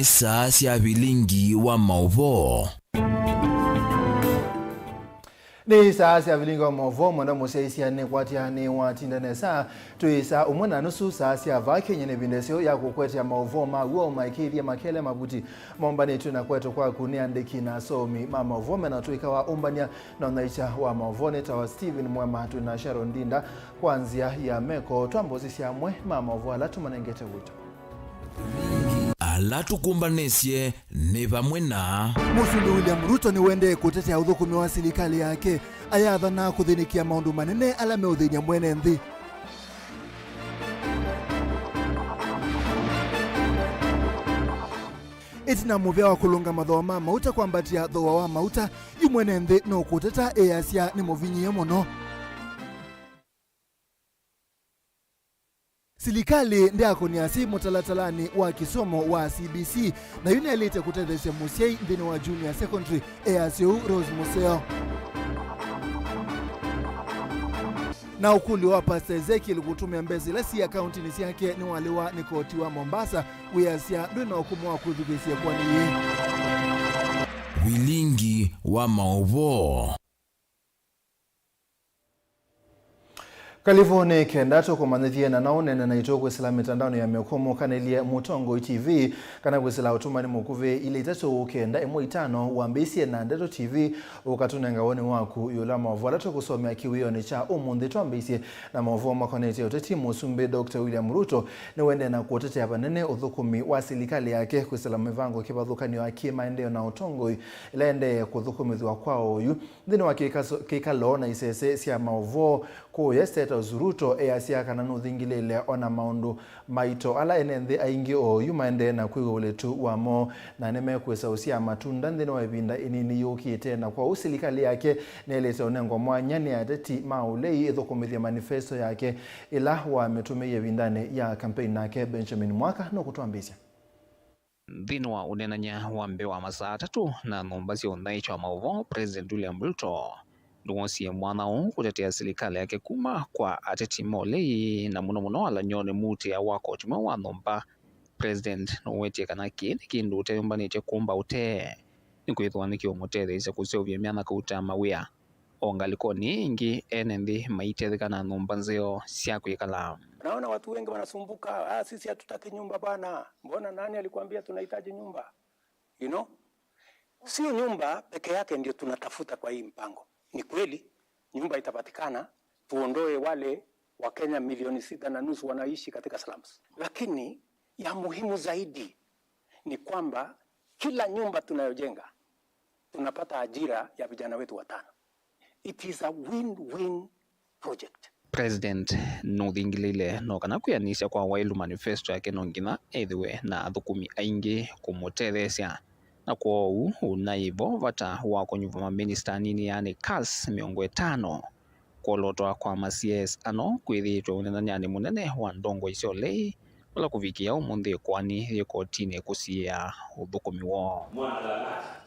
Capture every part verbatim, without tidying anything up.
Saa sya vilingi wa maũvoo. Nĩ saa sya vilingi wa maũvoo, mwana mũsyaĩĩsya nĩ kwatya nĩ watinda nesa. Twĩ saa ũmwe na nusu saa sya vaa Kenya, nĩ ĩvinda ĩseo ya kũkwetya maũvoo ma w'o maĩkĩĩthye makele mavuti mombanĩtw'e na kũetwa kwaku nĩ andĩki na asomi ma maũvoo mena ũtũĩka wa ũmbany'a na ũnyaĩĩkya wa maũvoo. Nĩtawa Stephen Mwema, twĩ na Sharon Ndinda kwa nzĩa ya meko. Twambe ũsisya amwe ma maũvoo ala tũmanengete wĩto. Ala tũkũmbanĩsye nĩ vamwe na. Mũsumbĩ William Ruto nĩwendee kũtetea ũthũkũmi wa silikalĩ yake, ayathana kũthĩnĩkĩa maũndũ manene ala meũthĩny'a mwene nthĩ. Ĩtina mũvea wa kũlũnga mathooa ma mauta kwambatĩa thooa wa mauta, yu mwene nthĩ nũkũteta, easya nĩmũvinyĩĩe mũno. Silikalĩ ndĩakũnĩa syĩ mũtalatalanĩ wa kĩsomo wa C B C, na yu nĩaĩlĩte kũtetheesya mũsyai nthĩnĩ wa junior secondary, easya ũu Rose Mũseo. Na ũkũlyo wa Pastor Ezekiel kũtũmĩa mbesa ila syĩ akauntinĩ syake nĩwalĩwa nĩ koti wa Mombasa, wĩasya ndwĩ na ũkũmũ wa kwĩthukĩĩsya ĩkoani yĩĩ. Vilingi wa maũvoo. Kalivũ nĩ kenda tũkũmanyĩthye na no ũneene naitũ kwĩsĩla mĩtandaonĩ ya mĩkũmũ, kanĩlye Mũtongoi T V, kana kwĩsĩla ũtũmani mũkuvĩ ilĩ itatũ kenda ĩmwe itano. Wambĩĩsye na Ndeto T V, ũkatũnenga woni waku ĩũlũ wa maũvoo ala tũkũsomea kĩwĩonĩ kya ũmũnthĩ. Twambĩĩsye na maũvoo makonetye ũteti. Mũsumbĩ Doctor William Ruto nĩwendee na kũtetea vanene ũthũkũmi wa silikalĩ yake kwĩsĩla mĩvango kĩvathũkany'o ya kĩmaendeeo na ũtongoi ĩla ĩendee kũthũkũmĩthw'a kwa oyu. Nthĩnĩ wa kĩkaso-, kĩkalo na isese sya maũvoo kũũya State House, Ruto easya kana nũthingĩlĩĩle ona maũndũ maito ala ene nthĩ aingĩ oyu maendee na kwĩw'a ũletu wamo, na nĩmekwĩsa ũsyaa matunda nthĩnĩ wa ĩvinda ĩnini yũkĩte. Na kwoou silikalĩ yake nĩyaĩlĩte ũnengwa mwanya nĩ ateti ma ũlei ĩthũkũmĩthye manifesto yake ĩla wamĩtũmĩie ĩvindanĩ ya campaign. Nake Benjamin Mwaka nũkũtwambĩĩsya. Nthĩnĩ wa ũneenany'a wa mbee wa masaa atatũ na nyũmba sya ũnyaĩĩkyo wa maũvoo, President William Ruto nĩwoosie mwanya ũũ kũtetea silikalĩ yake kuma kwa ateti ma ũlei, na mũno mũno alany'o nĩ muutĩa wa koti mweũ wa nyũmba. President nũwetie kana kĩĩ nĩ kĩndũ ũteyũmbanĩtye kũmba ũtee, nĩkwĩthĩwa nĩkĩũmũtetheesya kũseũvya myanya kauta mawĩa. O ngalĩkonĩ ĩngĩ, ene nthĩ maitetheka na nyũmba nzeo sya kwĩkala. Naona watu wengi wanasumbuka, "Ah, sisi hatutaki nyumba bwana. Mbona, nani alikuambia tunahitaji nyumba?" You know? Sio nyumba peke yake ndio tunatafuta kwa hii mpango. Ni kweli, nyumba itapatikana, tuondoe wale wa Kenya milioni sita na nusu wanaishi katika slums. Lakini ya muhimu zaidi ni kwamba kila nyumba tunayojenga, tunapata ajira ya vijana wetu watano. It is a win-win project. President nũthingĩlĩĩle no kana kwĩanĩsya kwa waĩlu manifesto yake no nginya ethĩwe na athũkũmi aingĩ kũmũtetheesya, na kwoou ũnaĩ vo vata wa kũnyuva maminista anini, yaani CAS mĩongo ĩtano. Kwolotwa kwa ma C S ano kwĩthĩĩtwe ũnenanyanĩ mũnene wa ndongoi sya ũlei, ũla kũvikĩa ũmũnthĩ ĩkoani yĩ kotinĩ kũsiĩĩa ũthũkũmi woo.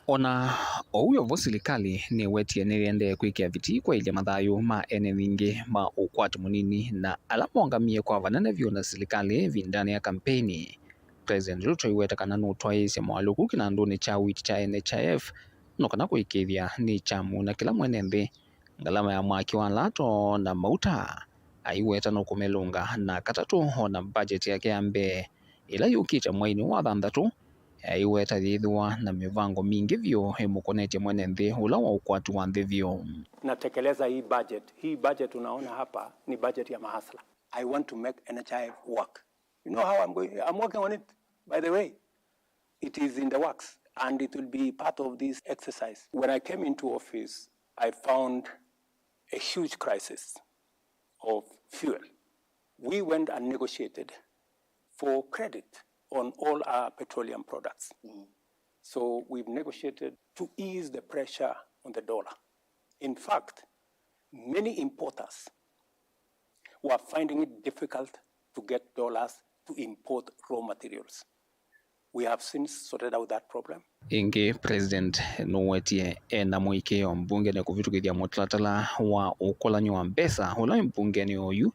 O na oou yo vo, silikalĩ nĩwetie nĩyĩendee kwĩkĩa vitii kwaĩlya mathayũ ma ene nthĩ ma ũkwati mũnini na ala mongamie kwa vanene vyũ na silikalĩ ĩvindanĩ ya kampeini. President Ruto aiweta kana nũtwaĩĩsye moalyũku kĩnandũnĩ kya witi kya N H I F no kana kũĩkĩĩthya nĩkyamuna kĩla mwene nthĩ. Ngalama ya mwaki wa lato na mauta aiweta nũkũmĩlũnga, na katatũ, o na budget yake ya mbee ĩla yũkĩte mweinĩ wa thanthatũ, aiweta yĩthĩwa na mĩvango mingĩ vyũ ĩmũkonetye mwene nthĩ ũla wa ũkwati wa nthĩ vyũ. Natekeleza hii budget. Hii budget unaona hapa ni budget ya mahasla. I want to make N H I F work. You know how I'm going? I'm working on it, by the way. It is in the works, and it will be part of this exercise. When I came into office, I found a huge crisis of fuel. We went and negotiated for credit on all our petroleum products. Mm. So we've negotiated to ease the pressure on the dollar. In fact, many importers were finding it difficult to get dollars to import raw materials. We have since sorted out that problem. Ĩngĩ, President nũwetie ena mũĩkĩĩo mbungenĩ kũvĩtũkĩthya mũtalatala wa ũkũlany'o wa mbesa ũla wĩ mbungenĩ oyu,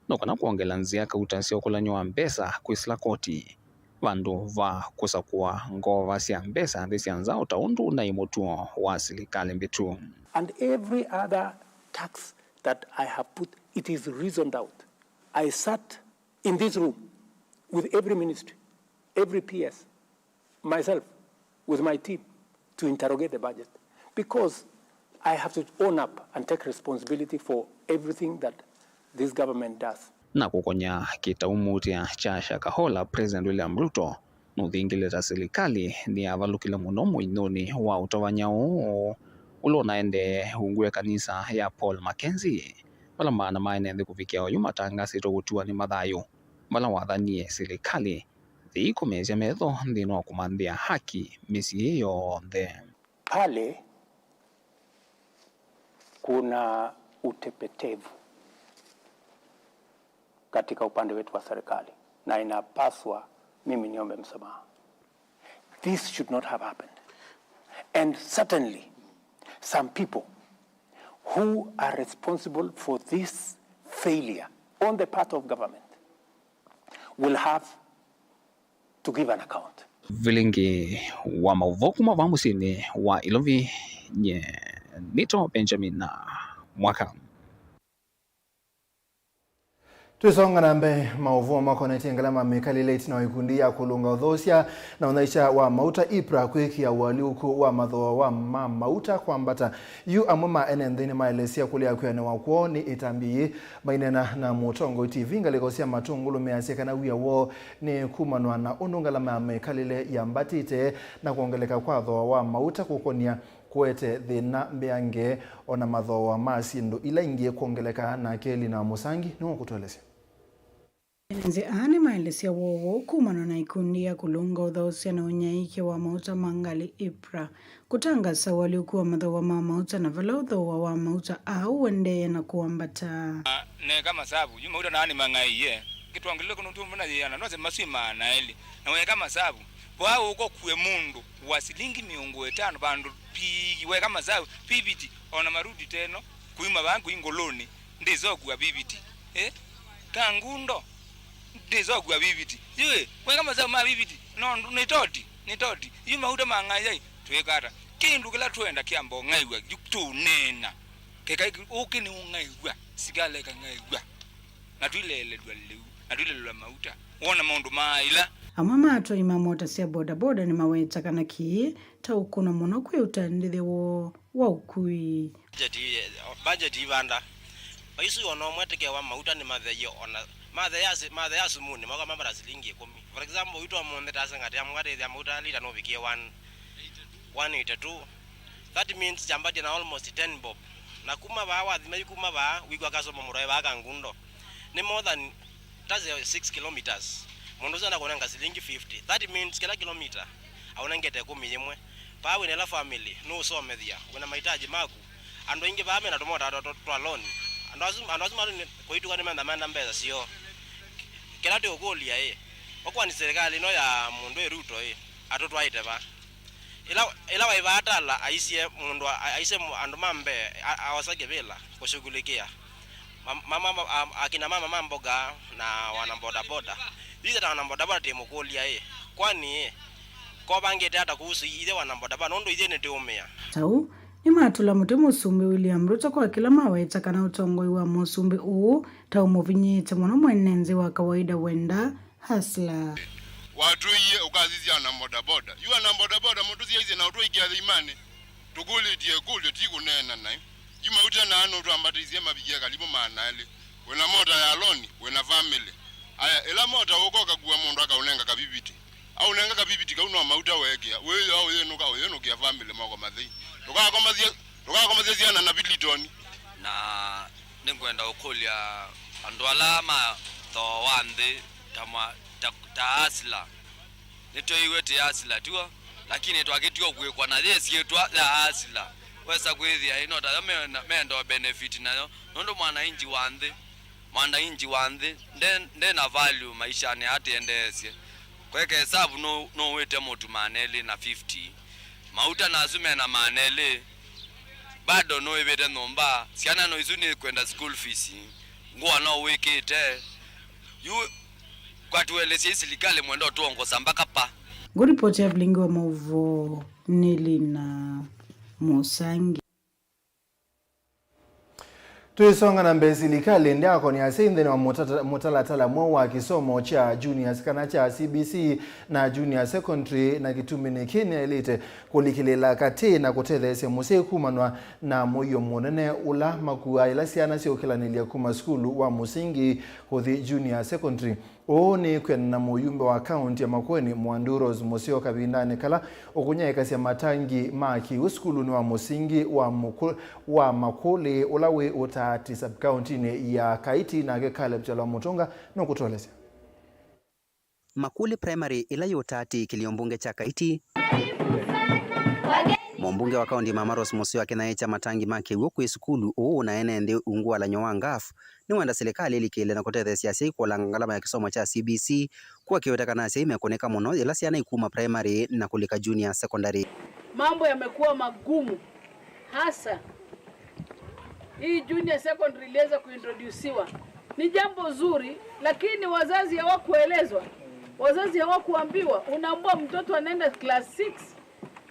no kana kwongela nzĩa kauta sya ũkũlany'o wa mbesa kwĩsĩla koti. vandũ va kũsakũa ngova sya mbesa nthĩ sya nzaũ ta ũndũ naĩ mũtuo wa silikalĩ mbĩtu. And every other tax that I have put, it is reasoned out. I sat in this room with every ministry, every P S, myself, with my team, to interrogate the budget, because I have to own up and take responsibility for everything that this government does. Na kũkony'a kĩtaumutĩa kya Shakahola, President William Ruto nũthingĩle ta silikalĩ nĩyavalũkile mũno mũinũnĩ wa ũtavany'a ũũ ũla ũnaendee ungu wa ĩkanisa ya Paul Mackenzie, vala maana ma ene nthĩ kũvikĩa oyu matangasĩtwe kũtiwa nĩ mathayũ vala wathanie silikalĩ yĩikomesya metho nthĩnĩ wa kũmanthĩa haki mĩsyĩ yonthe. Pale kuna utepetevu katika upande wetu wa serikali, na inapaswa mimi niombe msamaha. This should not have happened. And certainly, some people who are responsible for this failure on the part of government will have to give an account. Vilingi wa maũvoo kuma vaa mũsyĩnĩ wa Ilovi, nye nĩtawa Benjamin Mwaka. Twĩsonga na mbee, maũvoo makonetye ngalama mĩkalĩle ĩtina wa ikundi ya kũlũnga ũthoosya na ũnyaĩĩkya wa mauta, ipra, kwĩkĩa ũalyũku wa mathooa wa ma mauta kwambata. Yu amwe ma ene nthĩ nĩmaelesya kũlea kwĩanĩwa kwoo nĩ ĩtambya yĩĩ. Maineena na Mũtongoi T V, ngalĩko sya Matũngũlũ measya kana wia woo nĩ kumanwa na ũndũ ngalama ya mĩkalĩle yambatĩte na kwongeleka kwa thooa wa mauta kũkony'a kũete thĩna mbeange, o na mathooa ma syĩndũ ila ingĩ kwongeleka. Nake Lina Mũsangi nĩwe ũkũtũelesya. Ene nthĩ aa nĩmaelesya woo woo kumana na ikundi ya kũlũnga ũthoosya na ũnyaĩĩkya wa mauta ma ngalĩ, ipra, kũtangaasa ũalyũku wa mathooa ma mauta na vala ũthooa wa mauta aa ũendeee na kũambata. Neka masavu, yu mauta naa nĩmang'aĩie. Kĩtwangĩlĩle kũndũ tũmwe na yĩana, nose maswĩ maana elĩ. Na weka masavu, vaa ũkokue mũndũ wa silingi mĩongo ĩtano vandũ pii, weka masavu, piviti, ona marudi teno, kuima vaa kũi Ngũlũnĩ, ndĩsokua piviti. Eh? Kangundo, ndĩsokua piviti. Yu, weka masavu ma piviti, no, nĩ toti, nĩ toti. Yu mauta mang'aĩai, twĩka ata? Kĩndũ kĩla twenda kĩamba ũng'aĩw'a, yu tũũneena. Keka ũkĩ nĩũng'aĩw'a, sikala ĩkang'aĩw'a. Na tũileelelw'a lĩu, na tũilelelw'a mauta, wona maũndũ maaĩla. Amwe ma atwai ma mota sya bodaboda nĩmaweta kana kĩĩ ta ũkũno mũno kwĩ ũtandĩthya woo wa ũkui. Budget, budget ivanda. Vaisu ona ũmwe tĩkee wa mauta nĩmatheie, ona matheea si-, matheea sumunĩ, mauka mambata silingi ĩkũmi. For example, witũ ũmũnthĩ taseng'atia mũka tĩthĩa mauta lita nũvikie one, one eighty-two. That means kyambatye na almost ten bob. Na kuma vaa wathima yu kuma vaa, wĩkw'a kasoma mũroe vaa Kangundo. Nĩ more than, that's a six kilometers. Mũndũ ũsu enda kũnenga silingi fifty. That means kĩla kilomita aũnengete ĩkũmi yĩmwe. Vaa wĩna ĩla family, nũũsomethya, wĩna mahitaji maku. Andũ aingĩ vaa mena tũmota twa, twa, twa loan. Andũ asu, andũ asu matu kũituka nĩmenda menda mbesa syoo. Kĩla tũũkũlya ĩ, okorwo nĩ silikalĩ ĩno ya mũndũ ĩ Ruto ĩ, atũtwaĩte va? Ĩla, ĩla waĩ vaa Tala aisye mũndũ a-, aisye mũ-, andũ ma mbee a-, aosa kĩvĩla kũshughulikia. Ma-, ma-, ma-, ma-, a-, akina mama ma mboga na wana bodaboda. Ithe ta wana bodaboda tĩmũkũlya ĩ, kwani ĩ, kovangĩte ata kuhusu ithe wana bodaboda, nũndũ ithe nĩtĩũmĩa? Ta ũu, nĩmatũla mũtĩ Mũsumbĩ William Ruto kwa kĩla maweta kana ũtongoi wa mũsumbĩ ũũ ta ũmũvinyĩĩte mũno mwene nthĩ wa kawaida wenda hustler. Watwĩie ũkasisya ana bodaboda. Yu ana bodaboda mũtũsyaisye na ũtũikĩa thĩimanĩ. Tũkũlĩtye ĩkũlyo ti kũneena naĩ. Yu mauta na ana ũtwambatĩisye mavikie kalivu maana elĩ. Wĩna mota ya loni, wĩna family. Aya, ĩla mota ũka ũkakua mũndũ akaũnenga kaviviti. Aũnenga kaviviti kau no mauta weekĩa. Wĩyoo ũyĩnũka, ũyĩnũkĩa family moko mathei. Ndũkakomasye, ndũkakomasye syana na vilitoni. Na nĩngwenda ũkũlya andũ ala ma thooa wa nthĩ ta mwa-, ta, ta hustler. Nĩtwĩiwe tĩ hustler tiw'o, lakini twakĩtiwe kwĩkwa na yĩ syĩtwa ya hustler. Wesa kwĩthĩa ĩno tayo mena-, menda benefit nayo, nũndũ mwananchi wa nthĩ, mwananchi wa nthĩ nde, nde na value maishanĩ atiendeesye. Kweka hesabu nũ-, nũwĩte mũtu maana elĩ na fifty. Mauta nasu mena maana elĩ, bado nũĩvĩte nyũmba, syana no isu nĩ kwenda school fees, ngũa no wĩkĩte. Yu Kwa tuelesye silikalĩ mwenda ũtũongosa mbaka pa. Ngũripoti ya vilingi wa maũvoo nĩ Lina Mũsangi. Tũisonga na mbee, silikalĩ ndyakonĩ asyai nthĩnĩ wa mũtata- mũtalatala mweũ wa kĩsomo kya juniors kana kya C B C na junior secondary, na kĩtuminĩ kĩ nĩyaĩlĩte kũlikĩlĩĩla katĩ na kũtetheesya mũsyai kumanwa na mũio mũnene ũla makuaa ĩla syana syũkĩlanĩlya kuma sukulu wa mũsingi kũthi junior secondary. Ũũ nĩ kwĩanana na mũyumbe wa kaũnti ya Makueni, Mwandu Rose Museo, kavindanĩ kala ũkũnyaĩĩkasya matangi ma kĩw'ũ sukulunĩ wa mũsingi wa Mũkũ- wa Makũlĩ ũla wĩ Ũtaati sub-kaũntinĩ ya Kaiti, nake Caleb Kyalo wa Mũtũnga nũkũtũelesya. Makũlĩ Primary, ĩla yĩ Ũtaati kĩlio mbunge kya Kaiti. Mũmbunge wa kaũnti ya Mama Rose Museo akĩnyaĩĩkya matangi ma kĩw'ũ kwĩ sukulu ũũ na ene nthĩ ungu wa lanyo wa ngaf, nĩwenda silikalĩ ĩlikĩle na kũtetheesya asyai kũolanga ngalama ya kĩsomo kya C B C, kũakĩweta kana asyai mekũnĩka mũno yĩla syana ikuma primary na kũlika junior secondary. Mambo yamekuwa magumu, hasa hii junior secondary iliweza kuintroduciwa. Ni jambo zuri, lakini wazazi hawakuelezwa, wazazi hawakuambiwa. Unaambua mtoto anaenda class six,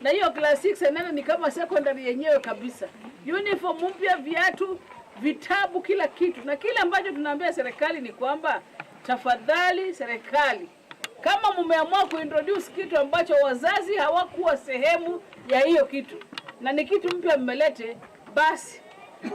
na hiyo class six anaenda ni kama secondary yenyewe kabisa. Uniform mpya, viatu, vitabu, kila kitu. Na kile ambacho tunaambia serikali ni kwamba, tafadhali serikali, kama mumeamua kuintroduce kitu ambacho wazazi hawakuwa sehemu ya hiyo kitu, na ni kitu mpya mmelete, basi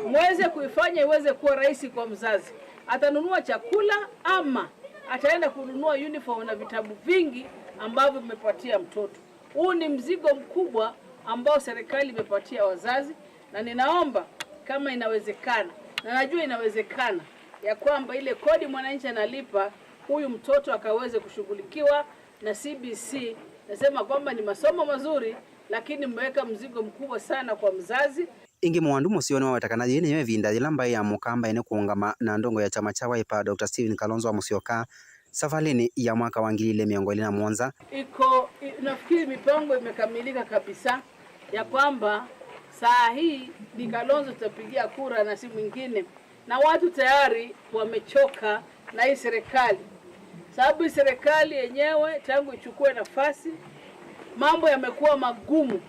muweze kuifanya iweze kuwa rahisi kwa mzazi. Atanunua chakula ama ataenda kununua uniform na vitabu vingi ambavyo mmepatia mtoto. Huu ni mzigo mkubwa ambao serikali imepatia wazazi, na ninaomba kama inawezekana, na najua inawezekana, ya kwamba ile kodi mwananchi analipa, huyu mtoto akaweze kushughulikiwa na C B C. Nasema kwamba ni masomo mazuri, lakini mmeweka mzigo mkubwa sana kwa mzazi. Ĩngĩ, Mwandu Museo nĩwaweta kana yĩĩ nĩyo ĩvinda yĩla mbaĩ ya Mũkamba ĩnĩ kũũngama na ndongo ya kyama kya Wiper, Doctor Stephen Kalonzo wa Musyoka, savalĩnĩ ya mwaka wa ngili ilĩ mĩongo ĩlĩ na mũonza. Iko, i- nafikiri mipango imekamilika kabisa, ya kwamba saa hii ni Kalonzo tutapigia kura na si mwingine, na watu tayari wamechoka na hii serikali, sababu hii serikali yenyewe tangu ichukue nafasi, mambo yamekuwa magumu.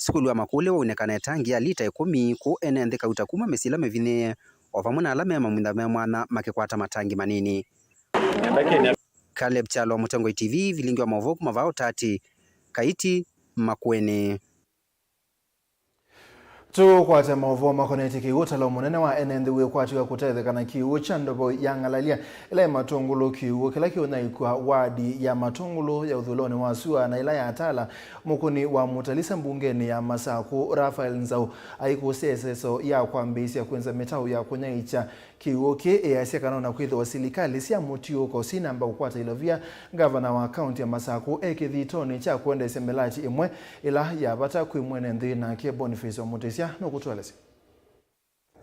Sukulu wa Makũlĩ waunĩka na ĩtangi ya lita ĩkũmi, kũu ene nthĩ kauta kuma mĩsyĩ ĩla mĩvinyĩĩe, o vamwe na ala me mamutha me mwanya makĩkwata matangi manini. Caleb Kyalo, Mũtongoi T V, vilingi wa maũvoo kuma vaa Ũtati, Kaiti, Makueni. Tũkwate maũvoo makonetye kĩw'ũ. Ũtalo mũnene wa ene nthĩ wĩkwatw'a kũtetheka na kĩw'ũ kya ndovo ya ng'alalya ĩla ĩ Matũngũlũ, kĩw'ũ kĩla kĩũnyaĩĩkw'a wadi ya Matũngũlũ ya ũthũĩlonĩ wa sua na ĩla ya Tala. Mũkũni wa Mũtalisa mbungenĩ ya Masakũ, Raphael Nzau, aikũsya ĩseso ya kwambĩĩsya kwĩnza mĩtaũ ya kũnyaĩĩkya kĩw'ũ kĩĩ, easya kana o na kwĩthĩwa silikalĩ sya mũtiũũko syĩnamba kũkwata ilovia, ngavana wa kaũnti ya Masakũ e kĩthitonĩ kya kũendeesya mĩlatĩ ĩmwe ĩla ya vata kwĩ mwene nthĩ, nake Boniface wa Mũtĩsya nũkũtũelesya.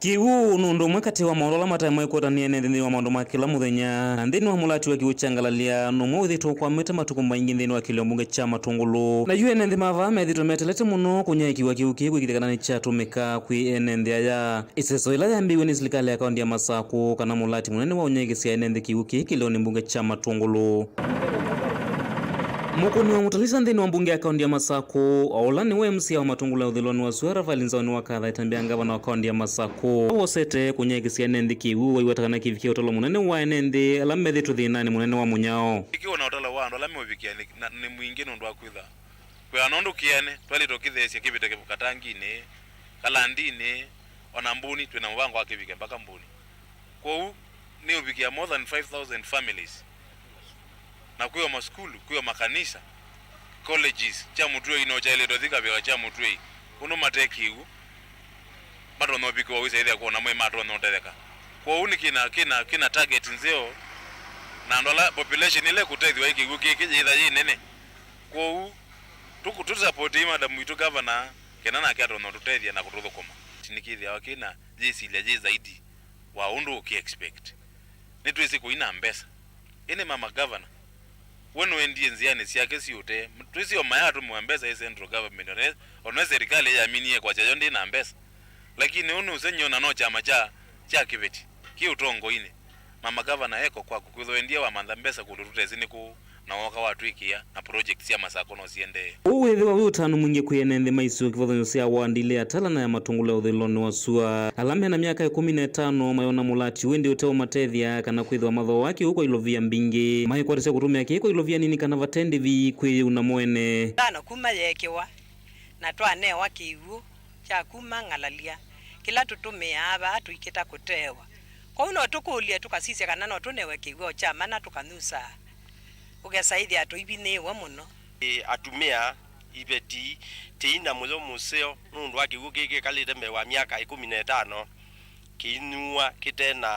Kĩw'ũ nĩ ũndũ ũmwe katĩ wa maũndũ ala mataĩ maikũtanĩa ene nthĩ nthĩnĩ wa maũndũ ma kĩla mũthenya, na nthĩnĩ wa mũlatĩ wa kĩw'ũ kya ngalalya nũmwe wĩthĩĩtwe ũkwamĩte matukũ maingĩ nthĩnĩ wa kĩlio mbunge kya Matũngũlũ. Na yu ene nthĩ ma vaa methĩĩtwe metelete mũno kũnyaĩĩkĩw'a kĩw'ũ kĩĩ kwĩkĩthya kana nĩkyatũmĩka kwĩ ene nthĩ aya. Ĩseso yĩla yambĩĩw'e nĩ silikalĩ ya kaũnti ya Masakũ kana mũlatĩ mũnene wa ũnyaĩĩkĩsya ene nthĩ kĩw'ũ kĩĩ kĩlĩonĩ mbunge kya Matũngũlũ. Mũkũni wa Mũtalisa nthĩnĩ wa mbunge ya kaũnti ya Masakũ, o ũla nĩwe M C A wa Matũngũlũ ya ũthũĩlonĩ wa sua, Raphael Nzau, nĩwakatha ĩtambya ya ngavana wa kaũnti ya Masakũ wosete kũnyaĩĩkĩsya ene nthĩ kĩw'ũ, waiweta kana kĩvikĩe ũtalo mũnene wa ene nthĩ ala methĩĩtwe thĩnanĩ mũnene wa mũnyao. Kĩw'ũ na ũtalo wa andũ ala meũvikĩa nĩ, na, nĩ mwingĩ nũndũ wa kwĩtha kwĩ na ũndũ kĩene twaĩlĩte ũkĩtheesya kĩvĩte katanginĩ, kalandinĩ, o na mbũni. Twĩ na mũvango wa kĩvike mpaka mbũni. Kwoou nĩ ũvikĩa more than five thousand families. Na kwĩ o masukulu, kwĩ o makanisa, colleges, kya mũtwei no kyaĩlĩte ũthi kavĩla kya mũtwei. Ũndũ mate kĩw'ũ, matonya ũvikĩwa wĩsa ĩthĩa kwona mwĩ matonya ũtetheka. Kwoou nĩ kĩna, kĩna, kĩna target nzeo, na andũ ala population ĩla ĩkũtethw'a ĩ kĩw'ũ kĩkĩ yĩtha yĩ nene. Kwoou tũkũ-, tũsapotei madam witũ gavana, kenda nake atonya ũtũtethya na kũtũthũkũma. Nĩkĩthĩawa kĩna yĩsilya yĩ zaidi wa ũndũ ũkĩ expect. Nĩtwĩsĩ kũina mbesa. Ĩndĩ mama gavana, we nũendie nzĩanĩ syake syĩ ũtee. Twĩsĩ o maya atũmĩwa mbesa ĩ central government, ona, ona serikali yaminie kwasya yo ndĩ na mbesa. Lakini ũũ nĩ ũsengy'o na no kyama kya, kya kĩveti kĩ ũtongoinĩ. Mama Gavana eko kwaku, kwĩthwa wendie wamantha mbesa kũndũ tũtesĩ nĩ kũũ, na wooka watwĩkĩa, na project sya Masako no siendee. Ũũ wĩthĩwa wĩ ũtanu mwingĩ kwĩ ene nthĩ ma isio kĩvathũkany'o sya ward ile ya Tala na ya Matũngũlũ ya ũthũĩlonĩ wa sua. Ala me na myaka ĩkũmi na ĩtano mayona mũlati ũũ ĩndĩ ũteũmatethya kana kwĩthĩwa mathooaa kĩw'ũ kwa ilovia mbingĩ. Maĩkwatĩsya kũtũmĩa kĩĩ kwa ilovia nini kana vate ndĩvi kwĩyĩuna mo ene. Tano kuma yeekĩwa, na twanewa kĩw'ũ kya kuma Ng'alalya, kĩla tũtũmĩaa vaa tũikĩta kũtewa. Kwoou no tũkũlye, tũkasisya kana no tũnewe kĩw'ũ kya mana tũkanyusaa, ũkesa ĩthĩa tũivinĩĩwe mũno. Ĩ, atumĩa, iveti, tĩina mũyo mũseo nũndũ wa kĩw'ũ kĩĩ kĩkalĩte mbee wa myaka ĩkũmi na ĩtano, kĩinyuwa kĩte na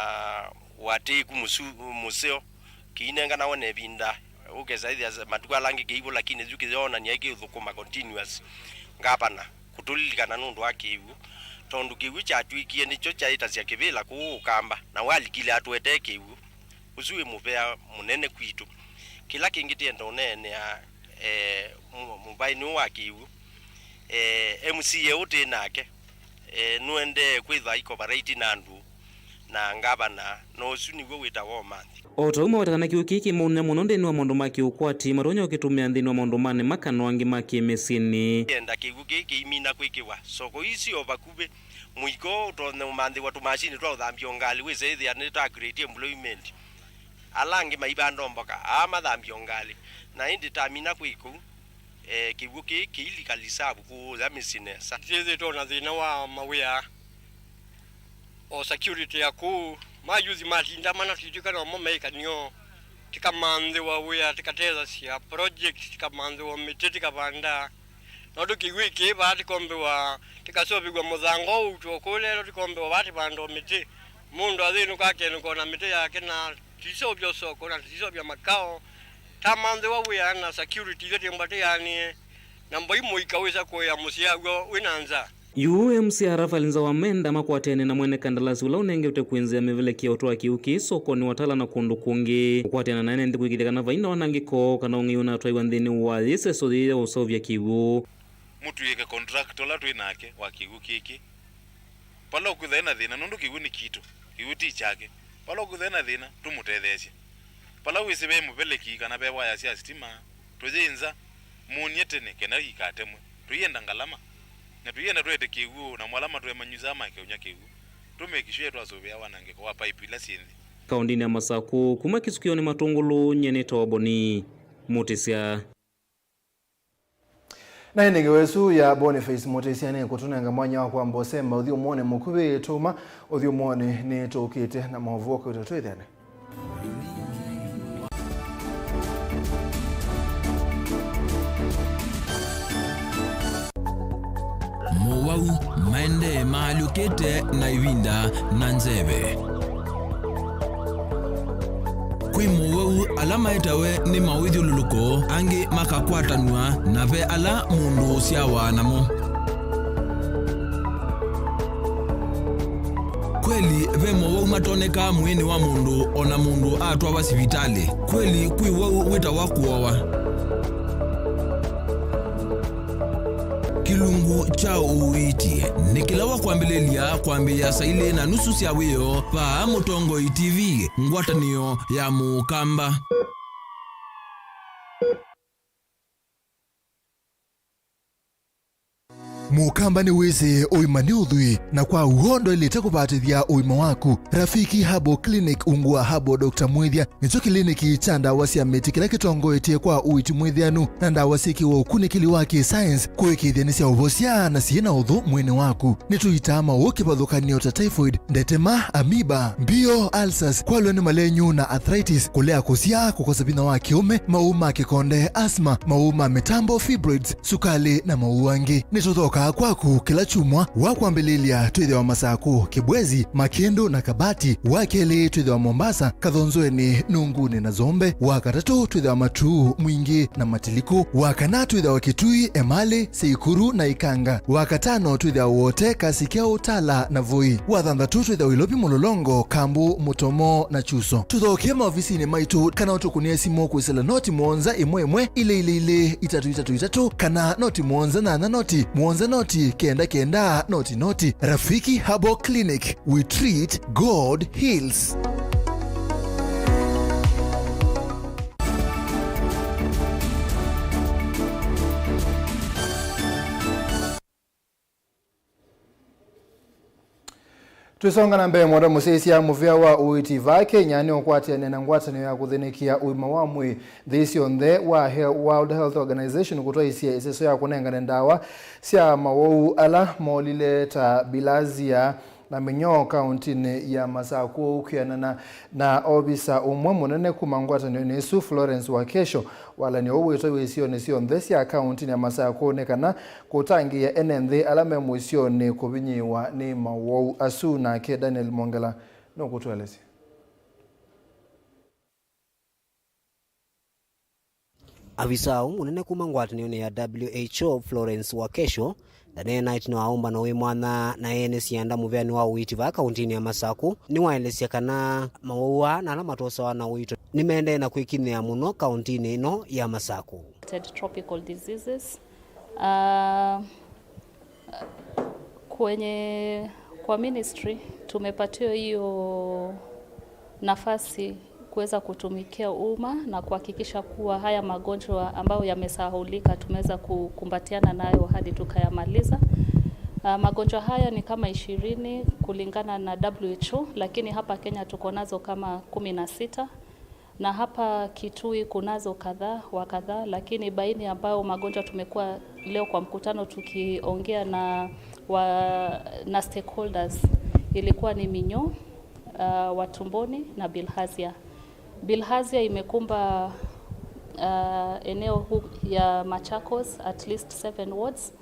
ũatĩĩku mũsu-, mũseo, kĩinenganawa na ĩvinda, ũkesa ĩthĩa matukũ ala angĩ kĩivo, lakini yu kĩyoonany'a kĩũthũkũma continuous. Ngavana kũtũlilikana nũndũ wa kĩw'ũ, tondũ kĩw'ũ kyatw'ĩkie nĩkyo kyaĩtasya kĩvĩla kũũ Ũkamba, na walikile atũetee kĩw'ũ. Ũsu wĩ mũvea mũnene kwitũ. Kĩla kĩngĩ tĩenda ũneenea, eh, mũ-, mũvaĩnĩ ũũ wa kĩw'ũ, eh, M C A ũũ twĩ nake, eh, nũendee kwĩthwa aikoparate na andũ na ngavana, na ũsu nĩw'o wĩtawa ũmanthi. O ta ũu maweta kana kĩw'ũ kĩĩ kĩ maũnĩ mũno nthĩnĩ wa maũndũ ma kĩũkwati matonya ũkĩtũmĩa nthĩnĩ wa maũndũ ma nĩma kana angĩ ma kĩmĩsyĩnĩ. Enda kĩw'ũ kĩĩ kĩimina kwĩkĩwa soko ii syĩ o vakuvĩ mũiko ũtonye ũmanthĩwa tũmashini twa ũthambya ngalĩ, wĩse ĩthĩa nĩ ta create employment. Ala angĩ maivanda mboka, aa mathambya ngalĩ. Na ĩndĩ tamina kwĩ kũu, eh, kĩw'ũ kĩĩ kĩilika lisavu kũũya mĩsyĩ nesa. Twĩthĩtwe na thĩna wa mawĩa, o security ya kũu, ma youth matinda mana twĩtw'ĩka nomo meĩkanĩo, tĩkamanthĩwa wĩa, tĩkatethasya project, tĩkamanthĩwa mĩtĩ, tĩkavanda. Nũndũ kĩw'ũ kĩĩ vaa tĩkombĩwa, tĩkaseũvĩw'a mũthanga ũu ũtw'o kũũ lelo, tĩkombĩwa vaa tĩvanda mĩtĩ. Mũndũ athĩnũka akenũka na mĩtĩ yake, na tũiseũvya soko, na tũiseũvya makao. Tamanthĩwa wĩa na security ithyĩ twĩmba tĩanĩe, na mbai mũika wĩsa kũĩa mũsyĩ aw'o wĩ na nza. Yu M C A Raphael Nzau amenda makwatene na mwene kandalasi ũla ũnengetwe kwĩnzĩa mĩveleki ya ũtwaa kĩw'ũ kĩĩ sokonĩ wa Tala na kũndũ kũngĩ, kũkwatana na ene nthĩ kũĩkĩĩthya kana vai na wanangĩko kana ũng'ei ũnatwaiwa nthĩnĩ wa yĩseso yĩĩ ya ũseũvya kĩw'ũ. Mũtw'ĩke contractor ũla twĩ nake wa kĩw'ũ kĩkĩ. Vala ũkwĩthwa ena thĩna, nũndũ kĩw'ũ nĩ kitũ, kĩw'ũ ti kyake. Vala ũkwĩthwa ena thĩna, tũmũtetheesye. Vala wĩsĩ ve mũveleki kana ve waya sya sitima, tũyĩnza, mũnie tene kenda ikatemwe. Tũienda ngalama, na tũienda twete kĩw'ũ, namo ala matũemanyusaa make ũnya kĩw'ũ. Tũ make sure twasũvĩa wanangĩko wa pipe ila syĩ nthĩ. Kaũndĩnĩ ya Masakũ, kuma Kĩsukĩonĩ Matũngũlũ, nyie nĩtawa Boni Mũtĩsya. Na ĩndĩ ngewa ĩsu ya Boniface Mũtĩsya nĩkũtũnenga mwanya wa kwamba ũsemba ũthyũmũonĩ mũkuvĩ. Tuma ũthyũmũonĩ nĩtũkĩte na maũvoo kwĩtũ twĩthĩane. Mowau maendee maalyũkĩte na ĩvinda na nzeve. Kwĩ mowau ala maetawe nĩ mawĩthyũlũlũko, angĩ makakwatanw'a, na ve ala mũndũ ũsyawa namo. Kweli, ve mowau matonekaa mwĩĩnĩ wa mũndũ o na mũndũ atwawa sivitalĩ. Kweli, kwĩ wau wĩtawa kũowa. Kĩlungu kya ũiiti nĩ kĩla wa kwambĩlĩlya kwambĩĩa saa ilĩ na nusu sya wĩoo vaa Mũtongoi T V, ngwatanĩo ya Mũkamba. Mũkamba nĩwĩsĩ ũima nĩ ũthwii, na kwa w'o ndwaĩlĩte kũvatĩthya ũima waku. Rafiki Herbal Clinic, ungu wa Herbal Doctor Mwĩthya, nĩkyo kĩliniki kya ndawa sya mĩtĩ kĩla kĩtongoetye kwa ũiiti mwĩthĩanu na ndawa syĩkĩwe ũkunĩkĩli wa kĩ-science kũĩkĩĩthya nĩ sya ũvosya na syĩ na ũthũ mwĩĩnĩ waku. Nĩtũitaa maũũ kĩvathũkany'o ta typhoid, ndetema, amoeba, mbio, ulcers, kwalw'a nĩ malenyu na arthritis, kũlea kũsyaa, kũkosa vinya wa kĩũme, maũũ ma kĩkonde, asthma, maũũ ma mĩtambo, fibroids, sukalĩ, na maũũ angĩ. Nĩtũthokaa kwaku kĩla kyumwa wa kwambĩlĩlya. Twĩthĩawa Masakũ, Kĩbwezi, Makĩndũ, na Kabati. Wa kelĩ twĩthĩawa Mombasa, Kathonzweni, Nungunĩ, na Zombe. Wa katatũ twĩthĩawa Matuu, Mwingĩ, na Matiliku. Wa kana twĩthĩawa Kitui, Emali, Seikuru, na Ikanga. Wa katano twĩthĩawa Wote, Kasikya, Utala, na Voi. Wa thanthatũ twĩthĩawa Ilovi, Mũlolongo, Kambu, Mũtomo, na Chuso. Tũthokee maovisinĩ maitũ kana ũtũkũnĩe simũ kwĩsĩla noti mũonza ĩmwe ĩmwe ilĩ ilĩ ilĩ itatũ itatũ itatũ, kana noti mũonza nyanya noti mũonza noti kenda kenda noti noti. Rafiki Herbal Clinic, we treat, God heals. Tũisonga na mbee, mwenda mũsyaĩĩsya, mũvĩa wa ũiiti vaa Kenya nĩũkwatĩanĩa na ngwatanĩo ya kũthĩnĩkĩa ũima wa mwĩĩ nthĩ syonthe wa He-, World Health Organization kũtwaisye ĩseso ya kũnengane ndawa sya mawau ala molile ta bilharzia na mĩnyoo kaũntinĩ ya Masakũ, kwĩanana na ovisa ũmwe mũnene kuma ngwatanĩonĩ ĩsu, Florence Wakesho. Walany'o ũũ wĩtwaĩwe isionĩ syonthe sya kaũntinĩ ya Masakũ nĩ kana kũtangĩĩa ene nthĩ ala me mũisyonĩ kũvinyĩĩwa nĩ mawau asu. Nake Daniel Mwongela nũkũtũelesya. Avisaa ũũ mũnene kuma ngwatanĩonĩ ya W H O, Florence Wakesho, ndaneenaa ĩtina wa ũmbano wĩ mwanya na ene sianda mũvĩanĩ wa ũiiti vaa kaũntinĩ ya Masakũ, nĩwaelesya kana mawau aa na ala matosawa na ũito nĩmaendee na kwĩkinyĩa mũno kaũntinĩ ĩno ya Masakũ. Tropical diseases. Ah, kwenye, kwa ministry tumepatiwa hiyo nafasi kuweza kutumikia umma na kuhakikisha kuwa haya magonjwa ambayo yamesahaulika tumeweza kukumbatiana nayo hadi tukayamaliza. Ah, magonjwa haya ni kama ishirini kulingana na W H O, lakini hapa Kenya tuko nazo kama kumi na sita. Na hapa Kitui kunazo kadhaa wa kadhaa, lakini baini ambayo magonjwa tumekuwa leo kwa mkutano tukiongea na wa, na stakeholders ilikuwa ni minyoo, uh, wa tumboni na bilharzia. Bilharzia imekumba, uh, eneo huu ya Machakos at least seven wards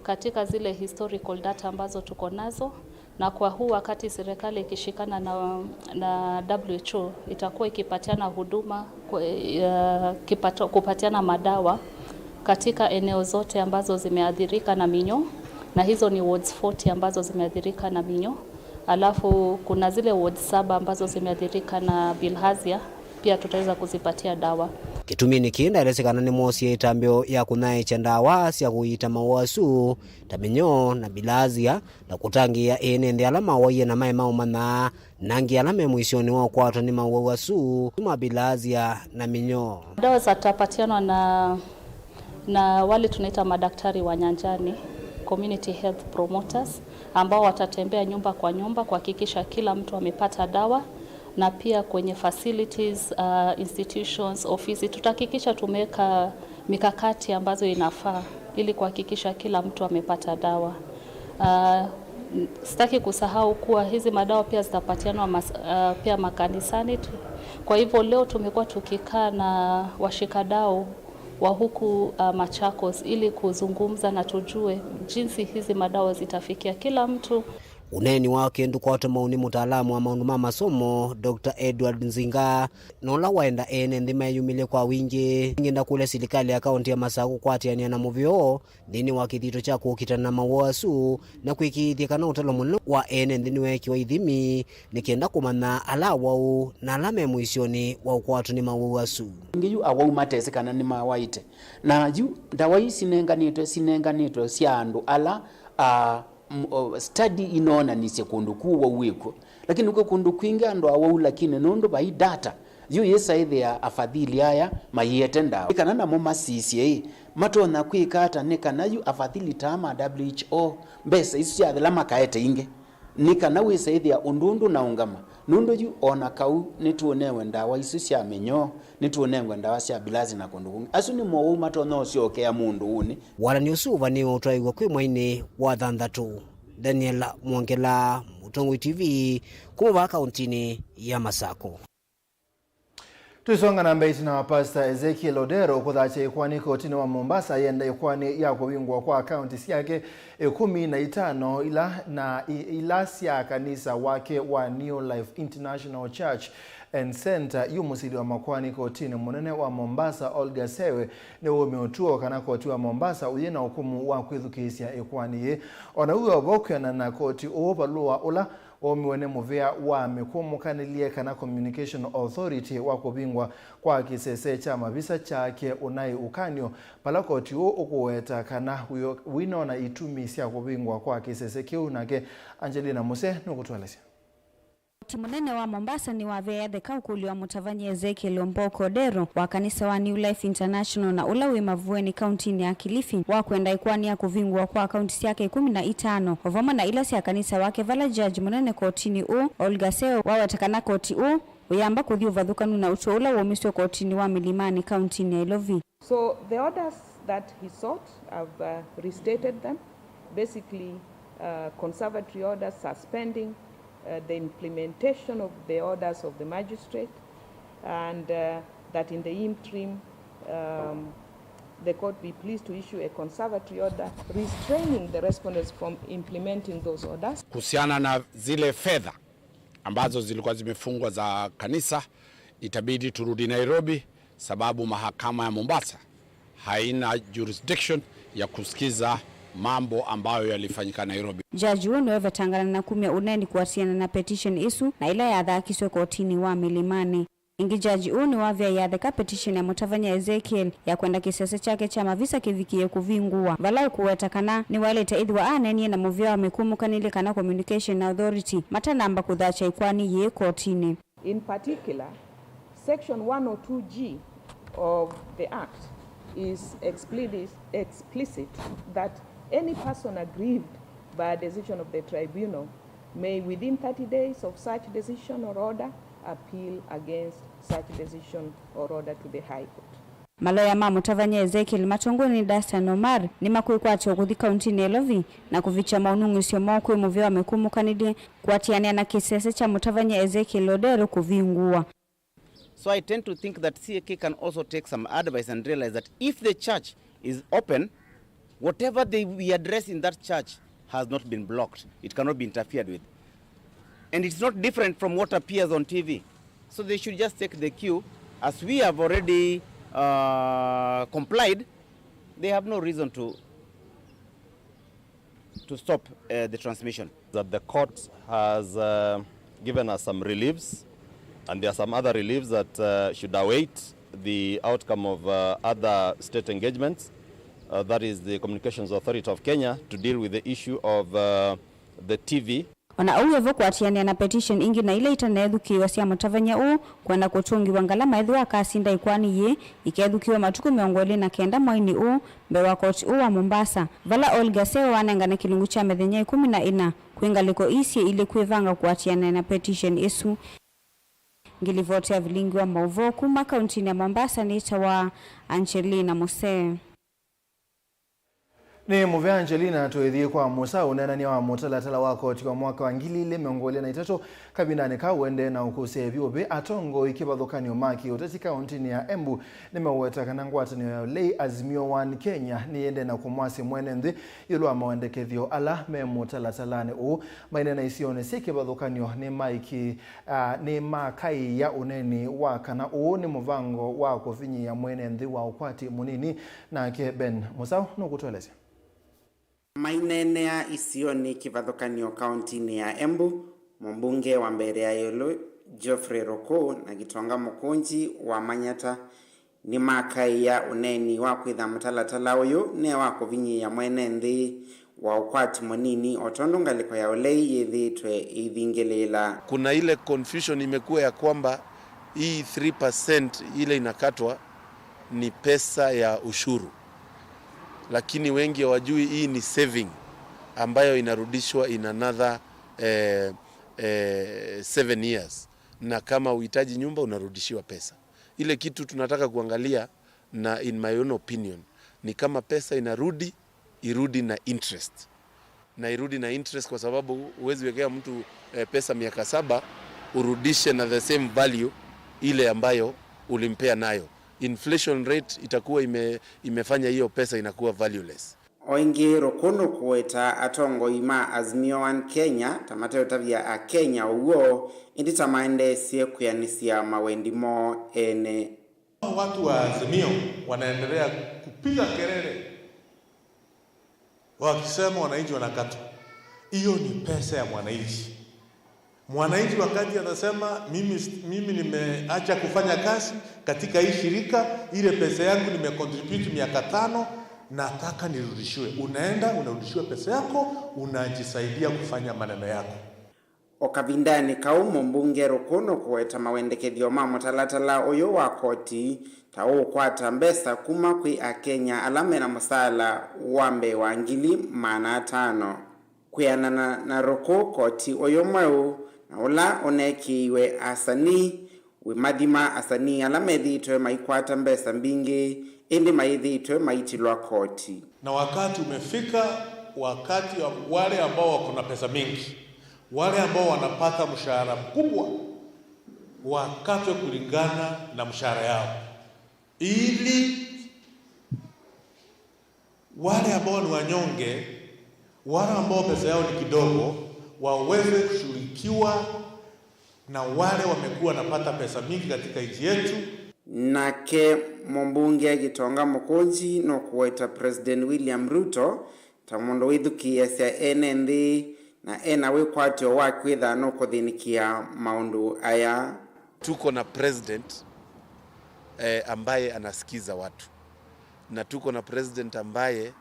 katika zile historical data ambazo tuko nazo, na kwa huu wakati serikali ikishikana na, na W H O itakuwa ikipatiana huduma ku-, eh, kipato, kupatiana madawa katika eneo zote ambazo zimeathirika na minyoo, na hizo ni wards forty ambazo zimeathirika na minyoo, alafu kuna zile wards saba ambazo zimeathirika na bilharzia. Pia tutaweza kuzipatia dawa. Kĩtumi nĩkĩ ndaelesya kana nĩmoosie ĩtambyo ya kũnyaĩĩkya ndawa sya kũiita mawau asu ta mĩnyoo na bilharzia, na kũtangĩĩa ene nthĩ ala mawaie na maĩ maũmanya, na angĩ ala me mũisyonĩ wa ũkwatwa nĩ mawau asu ma bilharzia na mĩnyoo. Dawa zitapatianwa na na wale tunaita madaktari wa nyanjani, community health promoters, ambao watatembea nyumba kwa nyumba kuhakikisha kila mtu amepata dawa, na pia kwenye facilities, uh, institutions, ofisi, tutahakikisha tumeweka mikakati ambazo inafaa ili kuhakikisha kila mtu amepata dawa. Uh, sitaki kusahau kuwa hizi madawa pia zitapatianwa mas-, uh, pia makanisani tu. Kwa hivyo leo tumekuwa tukikaa na washikadau wa huku, uh, Machakos ili kuzungumza na tujue jinsi hizi madawa zitafikia kila mtu. Ũneeni wa kĩndũ kwatũmau nĩ mũtaalamu wa maũndũ ma masomo, Doctor Edward Nzinga, na ũla waenda ene nthĩ meyumĩlye kwa wingĩ. Nĩngenda kũlya silikalĩ ya kaũntĩ ya Masakũ kũkwatĩanĩa na mũvĩa ũũ nthĩnĩ wa kĩthito kya kũkitana na mawau asu, na kwĩkĩĩthya kana ũtalo mũnene wa ene nthĩ nĩweekĩwa ithimi, nĩ kenda kũmanya ala awau na ala me mũisyonĩ wa ũkwatwa nĩ mawau asu. Ĩngĩ yu awau matesĩ kana nĩmawaĩte. Na yu ndawa ii sinenganĩtwe, sinenganĩtwe sya andũ ala, a, m-, o, study inoonanisye kũndũ kũ ũwau wĩkw'o. Lakini kwĩ kũndũ kwingĩ andũ awau, lakini nũndũ vai data, yu yĩsa ĩthĩa afadhili aya maiete ndawa. Nĩ kana namo masisye ĩ, matonya kwĩka ata nĩ kana yu afadhili taa ma W H O mbesa isu syathela makaete ingĩ. Nĩ kana wĩsa ĩthĩa ũndũ ũndũ na ũngama, nũndũ yu o na kau nĩtũnewe ndawa isu sya mĩnyoo, nĩtũnengwe ndawa sya bilasi na kũndũ kũngĩ. Asu nĩ mowau matonya ũsyokea mũndũ ũnĩ. Walany'o ũsu ũvanĩĩwe ũtwaĩw'a kwĩ mweinĩ wa thanthatũ. Daniel Mwongela, Mũtongoi T V, kuma vaa kaũntinĩ ya Masakũ. Tũisonga na mbee, ĩtina wa Pastor Ezekiel Odero kũthatya ĩkoani kotinĩ wa Mombasa, yenda ĩkoani ya kũvingwa kwa akaunti syake ĩkũmi na itano ila, na i-, ila sya kanisa wake wa New Life International Church and Center. Yu mũsili wa makoani kotinĩ mũnene wa Mombasa, Olga Sewe, nĩwaume ũtuo kana koti wa Mombasa ũyĩ na ũkũmũ wa kwĩthukĩĩsya ĩkoani yĩĩ. O na w'o vo, kwĩanana na koti ũũ, valũa ũla waumiwe nĩ mũvĩa wa mĩkũmũkanĩlye kana Communication Authority wa kũvingwa kwa kĩsese kya mavisa kyake ũnaĩ ũkany'o, vala koti ũũ ũkũweta kana wĩ-, wĩnona itumi sya kũvingwa kwa kĩsese kĩu. Nake Angelina Muse nũkũtũelesya. Koti mũnene wa Mombasa nĩwavea yatheka ũkũlyo wa mũtavany'a Ezekiel Omboko Odero wa kanisa wa New Life International na ũla wĩ Mavueni kauntinĩ ya Kilifi wa kwenda ĩkoani ya kũvingũwa kwa akaunti syake ĩkũmi na itano, o vamwe na ila sya kanisa wake, vala judge mũnene kotinĩ ũũ, Olga Seo, waweta kana koti ũũ ũyamba kũthi ũvathũkanu na ũtũo ũla waumiswe kotinĩ wa Milimani kauntinĩ ya Ilovi. So the orders that he sought, I've uh, restated them. Basically, uh, conservatory orders suspending uh, the implementation of the orders of the magistrate, and uh, that in the interim, um, the court be pleased to issue a conservatory order restraining the respondents from implementing those orders. Kuhusiana na zile fedha ambazo zilikuwa zimefungwa za kanisa, itabidi turudi Nairobi, sababu mahakama ya Mombasa haina jurisdiction ya kusikiza mambo ambayo yalifanyika Nairobi. Judge ũũ nĩwevetangana na kumya ũneeni kũatĩana na petition ĩsu na ĩla yathakiswe kotinĩ wa Milimani. Ĩngĩ, judge ũũ nĩwavea yatheka petition ya mũtavany'a Ezekiel ya kwenda kĩsese kyake kya mavisa kĩvikĩe kũvingũwa, vala ũkũweta kana nĩwaĩlĩte ĩthĩwa aneenie na mũvĩa wa mĩkũmũkanĩlye kana communication authority matanamba kũthakya ĩkoani yĩĩ kotinĩ. In particular, section one oh two G of the Act is explicit, explicit that any person aggrieved by a decision of the tribunal may, within thirty days of such decision or order, appeal against such decision or order to the High Court. Maloya ma mũtavany'a Ezekiel matongoi nĩ Dastan Omar nĩmakwĩkwatya ũkũthi kauntinĩ ya Ilovi na kũvikya maũnung'ĩsyo moo kwĩ mũvĩa wa mĩkũmũkanĩlye kũatĩanĩa na kĩsese kya mũtavany'a Ezekiel Odero kũvingũwa. So I tend to think that C A K can also take some advice and realize that if the church is open, whatever they we address in that church has not been blocked. It cannot be interfered with. And it's not different from what appears on T V. So they should just take the cue. As we have already uh, complied, they have no reason to to stop uh, the transmission. That the court has uh, given us some reliefs, and there are some other reliefs that uh, should await the outcome of uh, other state engagements. Uh, that is the Communications Authority of Kenya to deal with the issue of uh, the T V. O na ũu wĩ vo, kũatĩanĩa na petition ingĩ na ila itaneethukĩĩwa sya mũtavany'a ũũ kwenda kũtũngĩwa ngalama ethĩwa akasinda ĩkoani yĩĩ, ikethukĩĩwa matukũ mĩongo ĩlĩ na kenda mweinĩ ũũ mbee wa koti ũũ wa Mombasa, vala Olga Seo wanengane kĩlungu kya mĩthenya ĩkũmi na ĩna kwĩ ngalĩko ii syĩ ilĩ kwĩvanga kũatĩanĩa na petition ĩsu. Ngilivoti ya vilingi wa maũvoo kuma kauntinĩ ya Mombasa nĩtawa Angelina Musee. Nĩ mũvea Angelina. Tũĩthiĩ kwa mũsa ũneenany'a wa mũtalatala wa koti wa mwaka wa ngili ilĩ mĩongo ĩlĩ na itatũ. Kavindanĩ kau ũendee na ũkũsya ĩvyũvĩ, atongoi kĩvathũkany'o ma kĩũteti kauntinĩ ya Embu nĩmeũweta kana ngwatanĩo ya ũlei Azimio One Kenya nĩyĩendee na kũmwasya mwene nthĩ ĩũlũ wa mawendekethyo ala me mũtalatalanĩ ũũ. Maineena isionĩ syĩ kĩvathũkany'o nĩmaiki, ah, nĩmakaĩĩa ũneeni wa kana ũũ nĩ mũvango wa kũvinyĩĩa mwene nthĩ wa ũkwati mũnini. Nake Ben Mũsaũ nũkũtũelesya. Maineenea isionĩ kĩvathũkany'o kauntinĩ ya Embu, mũmbunge wa Mbeere ya Ĩũlũ Geoffrey Ruku na Gitonga Mũkũnji wa Manyata nĩmakaĩĩa ũneeni wa kwĩtha mũtalatala ũyũ ne wa kũvinyĩĩa mwene nthĩ wa ũkwati mũnini, o tondũ ngalĩko ya ũlei yĩthĩĩtwe ĩithingĩlĩĩla. Kuna ile confusion imekuwa ya kwamba hii three percent ile inakatwa ni pesa ya ushuru, lakini wengi hawajui hii ni saving ambayo inarudishwa in another eh, eh, seven years, na kama uhitaji nyumba unarudishiwa pesa. Ile kitu tunataka kuangalia, na in my own opinion, ni kama pesa inarudi, irudi na interest, na irudi na interest, kwa sababu huwezi wekea mtu eh, pesa miaka saba urudishe na the same value ile ambayo ulimpea nayo. Inflation rate itakuwa ime, imefanya hiyo pesa inakuwa valueless. O ĩngĩ, Ruku nũkũweta atongoi ma Azimio One Kenya ta mateũtavya Akenya ũw'o, ĩndĩ ta maendeesye kwĩanĩsya mawendi moo ene. Watu wa Azimio wanaendelea kupiga kelele wakisema wananchi wanakatwa. Hiyo ni pesa ya mwananchi. Mwananchi wakati anasema, "Mimi, mimi nimeacha kufanya kazi katika hii shirika, ile pesa yangu nimecontribute miaka tano, nataka nirudishiwe." Unaenda, unarudishiwa pesa yako, unajisaidia kufanya maneno yako. O kavindanĩ kau, mũmbunge Ruku nũkũweta mawendekethyo ma mũtalatala ũyũ wa koti ta ũũkwata mbesa kuma kwĩ Akenya ala mena mũsaala wa mbee wa ngili maana atano. Kwĩanana na Ruku, koti ũyũ mweũ na ũla ũneekĩiwe asanii wĩmathima asanii ala methĩĩtwe maikwata mbesa mbingĩ, ĩndĩ mayĩthĩĩtwe maitilwa koti. Na wakati umefika, wakati wa wale ambao wako na pesa mingi, wale ambao wanapata mshahara mkubwa, wakatwe kulingana na mshahara yao, ili wale ambao ni wanyonge, wale ambao pesa yao ni kidogo, waweze kushughulikiwa na wale wamekuwa wanapata pesa mingi katika nchi yetu. Nake mũmbunge Gitonga Mũkũnji nũkũweta President William Ruto ta mũndũ wĩthukĩĩasya ene nthĩ na ena wĩkwatyo wa kwĩtha nũkũthĩnĩkĩa maũndũ aya. Tuko na president, eh, ambaye anasikiza watu, na tuko na president ambaye,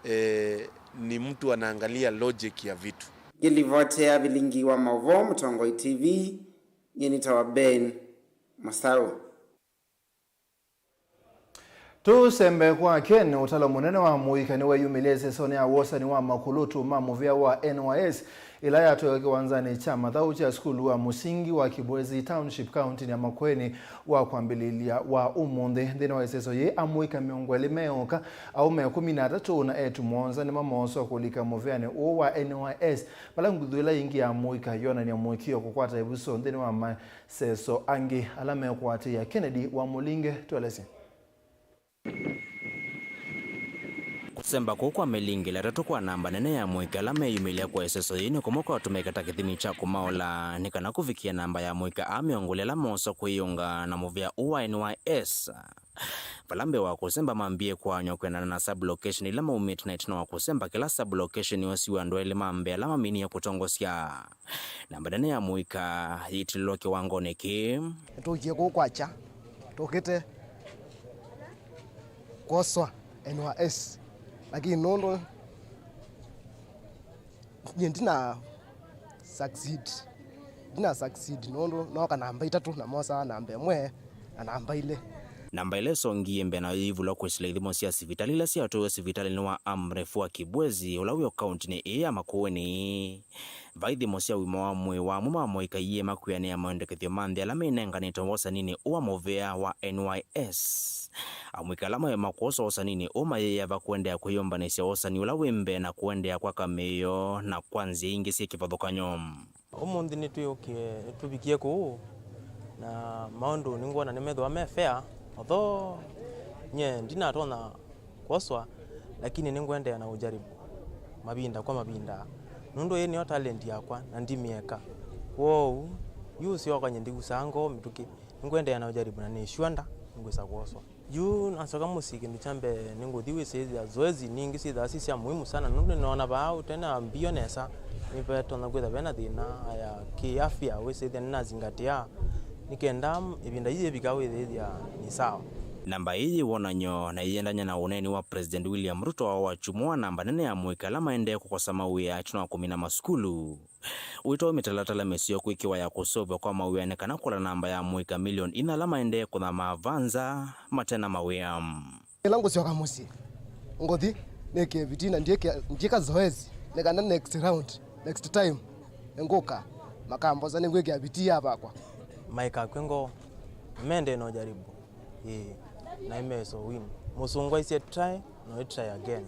eh, ni mtu anaangalia logic ya vitu. Ngĩlivotea vilingi wa maũvoo Mũtongoi T V, nyie nĩtawa Ben Masau. Tũsembe kwa Ken, ũtalo mũnene wa mũika nĩweyumĩlya ĩsesonĩ ya wosani wa makũlũtu ma mũvĩa wa N Y S ĩla yatwaĩwe kĩwanzanĩ kya mathaũ kya sukulu wa mũsingi wa Kibwezi Township, kauntinĩ ya Makueni wa kwambĩlĩlya wa ũmũnthĩ. Nthĩnĩ wa ĩseso yĩĩ, amũika mĩongo ĩlĩ meũka, aũme ĩkũmi na atatũ na eĩtu mũonza nĩmo mooswa kũlika mũvĩanĩ ũũ wa N Y S, vala nguthu ĩla ĩngĩ ya mũika yonany'a mũĩkĩĩo kũkwata ĩvuso nthĩnĩ wa ma seso angĩ ala mekũatĩĩa. Kennedy wa Mũlinge, tũelesye. Kũsemba kũu kwa mĩlingi ĩla ĩtatũ kwa namba nene ya mũika ala meyumĩlya kwa ĩseso yĩĩ nĩ kũmwe kwatũmĩka ta kĩthimi kya kũmaũla nĩ kana kũvikĩa namba ya mũika aa mĩongo ĩlĩ ala mooswa kwĩyũnga na mũvĩa ũũ wa N Y S. Vala mbee wa kũsemba mambie kwaanywa kwĩanana na sub-location ila maumĩte na ĩtina wa kũsemba kĩla sub-location yosiw'e andũ elĩ ma mbee ala maminie kũtongosya. Namba nene ya mũika yĩtilĩlwa kĩwangonĩ kĩĩ. Nĩtũkie kũu kwakya, tũkĩte kwoswa N Y S, lakini nũndũ nyie ndina succeed, ndina succeed nũndũ nooka namba itatũ na mosaa namba ĩmwe na namba ilĩ. Namba ĩla ĩsongie mbee nayo yĩivulwa kwĩsĩla ithimo sya sivitalĩ ila syatwaiwe sivitalĩnĩ wa Amref wa Kibwezi, ũla wĩ o kauntinĩ ĩĩ ya Makueni. Vai ithimo sya ũima wa mwĩĩ wa amwe ma amũika iĩma kwĩanĩa mawendekethyo ma nthĩ ala menenganĩtwe wosaninĩ ũũ wa mũvĩa wa N Y S. Amũika ala maema kwoswa wosaninĩ ũũ mayĩyava kũendeea kwĩyũmbanĩsya wosani ũla wĩ mbee na kũendeea kwaka mĩĩ yoo na kwa nzĩa ingĩ syĩ kĩvathũkany'o. Ũmũnthĩ nĩtwĩũkie, nĩtũvikie kũu, na maũndũ nĩngwona nĩmethĩwa me fair, although nyie ndinatonya kwoswa, lakini nĩngũendeea na ũjaribu mavinda kwa mavinda, nũndũ ĩĩ nĩyo talent yakwa na ndimĩeka. Kwoou, yu ũsyoka nyie ndĩvusaa ngoo mĩtũkĩ, nĩngũendeea na ũjaribu na nĩ sure nda nĩngwĩsa kwoswa. Yu nasyoka mũsyĩ, kĩndũ kya mbee nĩngũthi wĩsĩthya zoezi ningĩ syĩthaa syĩ sya muhimu sana, nũndũ nĩnoona vaa ũte na mbio nesa nĩvetonya kwĩtha vena thĩna ya kĩafya, wĩsĩthya nĩnazingatia nĩ kenda ĩvinda yĩĩ yĩvika wĩthĩthya nĩ sawa. Namba ĩĩ yĩ wonany'o na ĩyendany'a na ũneeni wa President William Ruto wa wakyumwa wa namba nene ya amũika ala maendee kũkosa mawĩa ĩtina wa kũmina masukulu. Wĩtawa mĩtalatala mĩseo kwĩkĩwa ya kũseũvw'a kwa mawĩa nĩ kana kũla namba ya amũika milioni inya ala maendee kũthamaa va nza mate na mawĩa. Ĩla ngũsyoka mũsyĩ, ngũthi nĩkĩe vitina, ndyĩka zoezi nĩ kana next round, next time ngũka makambosa nĩngwĩkĩa vitii ya vakwa. Maikakw'e ngoo, mendee na ũjaribu. Ĩĩ, na imeso win. Mũsũngũ aisye try, no try again.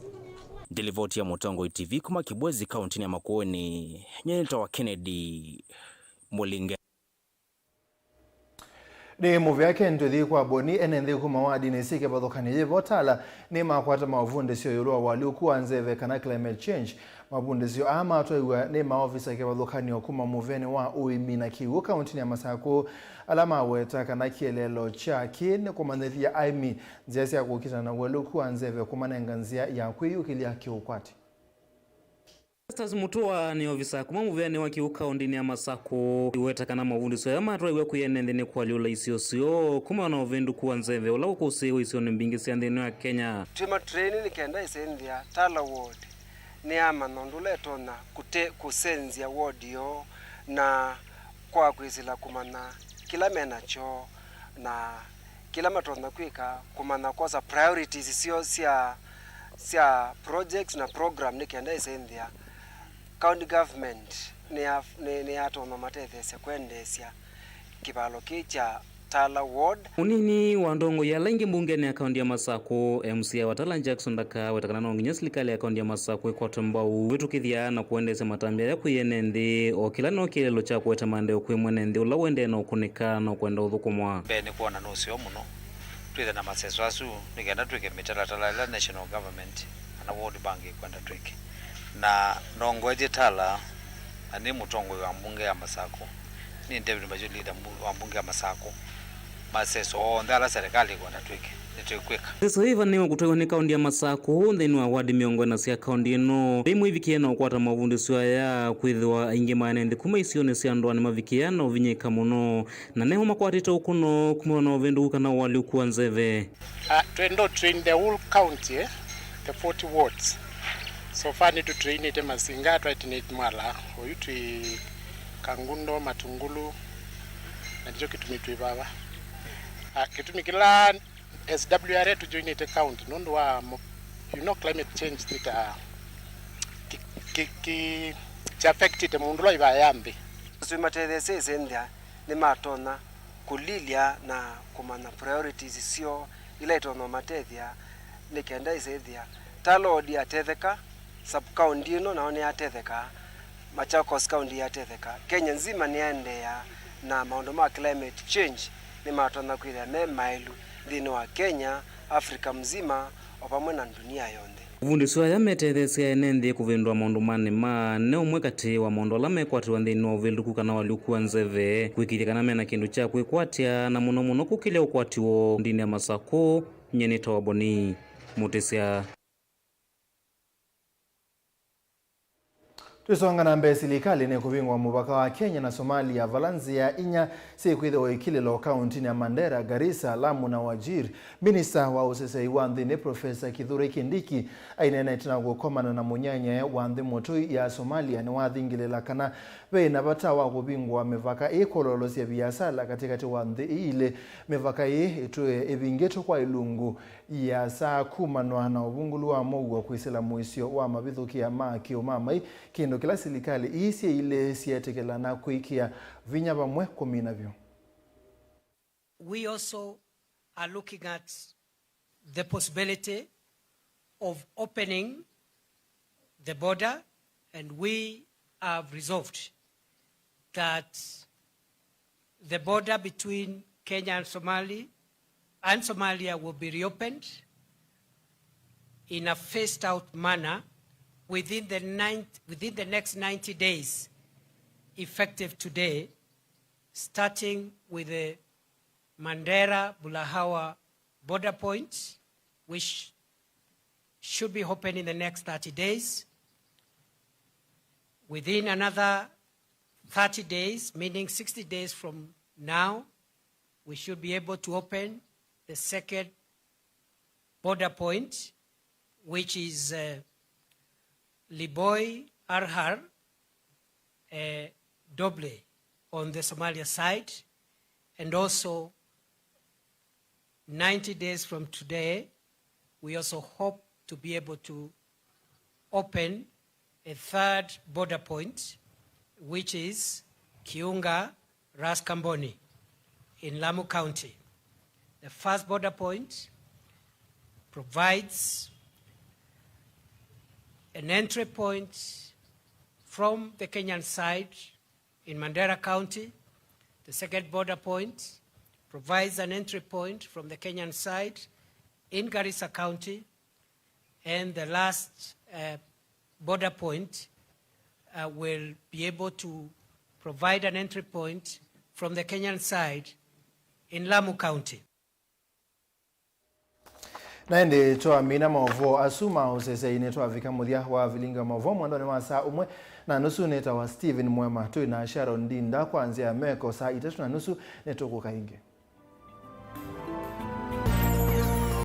Ndilivoti ya Mũtongoi T V kuma Kibwezi, kauntinĩ ya Makueni, nyie nĩtawa Kennedy Mũlinge. Nĩ mũvea Ken, tũthi kwa Boni. Ene nthĩ kuma wadinĩ syĩ kĩvathũkany'o yĩ vo Tala nĩmakwata maũvundĩsyo ĩũlũ wa ũalyũku wa nzeve kana climate change. Mavundĩsyo aa matwaiw'a nĩ maovisa kĩvathũkany'o kuma mũvĩanĩ wa ũĩmi na kĩw'ũ kauntinĩ ya Masakũ, ala maweta kana kĩeleelo kya kĩĩ nĩ kũmanyĩthya aĩmi nzĩa sya kũkitana na ũalyũku wa nzeve, kũmanenga nzĩa ya kwĩyũkĩlya kĩũkwati. Justus Mutua nĩ ovisa kuma mũvĩanĩ wa kĩw'ũ kaũndĩnĩ ya Masakũ. Iweta kana mavundĩsyo aya matwaiw'a kwĩ ene nthĩ nĩ kũalyũla isio syoo kumana na ũvĩndũku wa nzeve ũla ũkũsĩĩwe isionĩ mbingĩ sya nthĩ ĩno ya Kenya. Twĩ matreini nĩ kenda ĩsenzya Tala ward nĩyamanya ũndũ ũla ĩtonya kũte-, kũsenzya ward yoo, Na kwa kwĩsĩla kũmanya kĩla me nakyo na kĩla matonya kwĩka, kũmanya kwosa priorities syoo sya, sya projects na program nĩ kenda ĩsenthĩa, county government nĩya-, nĩ-, nĩyatonya matetheesya kwendeesya kĩvalo kĩĩ kya Tala Ward. Mũnini wa ndongoi ala ingĩ mbungenĩ ya kaunti ya Masakũ, M C A wa Tala Jackson Ndaka, weta kana no nginya silikalĩ ya kaunti ya Masakũ ĩkwatwe mbau kwĩtũkĩthya na kũendeesya matambya aya kwĩ ene nthĩ, o kĩla no kĩeleelo kya kũete maendeeo kwĩ mwene nthĩ ũla ũendee na ũkũnĩka na ũkwenda ũthũkũmwa. Mbee nĩ kwona nĩ ũseo mũno twĩthe na maseso asu nĩ kenda twĩke mĩtalatala ĩla national government kana World Bank ĩkwenda twĩke. Na nongoetye Tala, na nĩ mũtongoi wa mbunge ya Masakũ. Nĩ deputy majority leader mbu-, wa mbunge ya Masakũ. Maseso onthe ala serikali ĩkwenda twĩke, nĩtwĩkwĩka. Ndeto ĩĩ ĩvanĩwe kũtwaiwa nĩ kaunti ya Masakũ nthĩnĩ wa wadi mĩongo ĩna sya kaunti ĩno. Vamwe ivikie na ũkwata mavundĩsyo aya kwĩthĩwa aingĩ ma ene nthĩ kuma isionĩ sya ndũanĩ mavikie na ũvinyĩĩka mũno, na nĩmo makwatĩte ũkũno kumana na ũvĩndũku kana ũalyũku wa nzeve. Uh, twenda train the whole county, eh, the forty wards. So far nĩtũtrainĩte Masinga, twaĩtinĩte Mwala, oyu twĩ Kangundo, Matungulu, na nĩkyo kĩtumi twĩ vava. Ah, kĩtumi kĩla S W R A tũjoinĩte county nũndũ wa mo-, you know, climate change nĩ ta kĩ, kĩ, kĩ, kĩ affectĩte mũndũ ũla ĩvaa ya nthĩ. Asu matetheesya ĩsenthĩa nĩmatonya kũlilya na kũmanya priorities syoo ila itonya ũmatethya nĩ kenda ĩsethĩa Tala Ward yatetheka, sub-county ĩno nao nĩyatetheka, Machakos County yatetheka. Kenya nzima nĩyaendeea na maũndũ ma climate change nĩmatonya kwĩthĩa me maĩlu nthĩnĩ wa Kenya, Africa mzima, o vamwe na ndunia yonthe. Mavundĩsyo aya metetheesya ene nthĩ kũvĩndũa maũndũ ma nĩma. Nĩ ũmwe katĩ wa maũndũ ala mekwatĩwa nthĩnĩ wa ũvĩndũku kana ũalyũku wa nzeve, kũĩkĩĩthya kana mena kĩndũ kya kwĩkwatya, na mũno mũno kũkĩlya ũkwati woo ndinĩ ya Masakũ. Nyie nĩtawa Boni Mũtĩsya. Twĩsonga na mbee, silikalĩ nĩkũvingũa mũvaka wa Kenya na Somalia, vala nzĩa inya syĩkwĩthĩwa ikilĩlo kauntinĩ ya Mandera, Garissa, Lamu na Wajir. Minista wa ũseseĩ wa nthĩnĩ, Profesa Kithure Kindiki, aineena ĩtina wa kũkomana na mũnyanyae wa nthĩ mũtũi ya Somalia, nĩwathingĩlĩla kana ve na vata wa kũvingũa mĩvaka ĩĩ kũlolosya viasala katĩkatĩ wa nthĩ ii ilĩ. Mĩvaka ĩĩ ĩtwĩe ĩvingĩtwe kwa ilungu iasa kumanwa na ũvungũlu wa mũuo kwĩsĩla mũisyo wa mavithũkĩa ma kĩũmamai, kĩndũ kĩla silikalĩ ii syĩ ilĩ syeetĩkĩlana kwĩkĩa vinya vamwe kũmina vyũ. We also are looking at the possibility of opening the border, and we have resolved that the border between Kenya and Somali and Somalia will be reopened in a phased out manner within the ninth, within the next ninety days, effective today, starting with the Mandera Bulahawa border point, which should be open in the next thirty days. Within another thirty days, meaning sixty days from now, we should be able to open the second border point, which is, uh, Liboi Arhar, uh, Doble on the Somalia side, and also ninety days from today, we also hope to be able to open a third border point, which is Kiunga Ras Kamboni in Lamu County. The first border point provides an entry point from the Kenyan side in Mandera County. The second border point provides an entry point from the Kenyan side in Garissa County. And the last, uh, border point, uh, will be able to provide an entry point from the Kenyan side in Lamu County. Na ĩndĩ twamina maũvoo asu ma ũseseĩ, nĩtwavika mũthya wa vilingi wa maũvoo mwendonĩ wa saa ũmwe na nusu. Nĩtawa Stephen Mwema, twĩ na Sharon Ndinda kwa nzĩa ya meko saa itatũ na nusu. Nĩtũkũka ĩngĩ.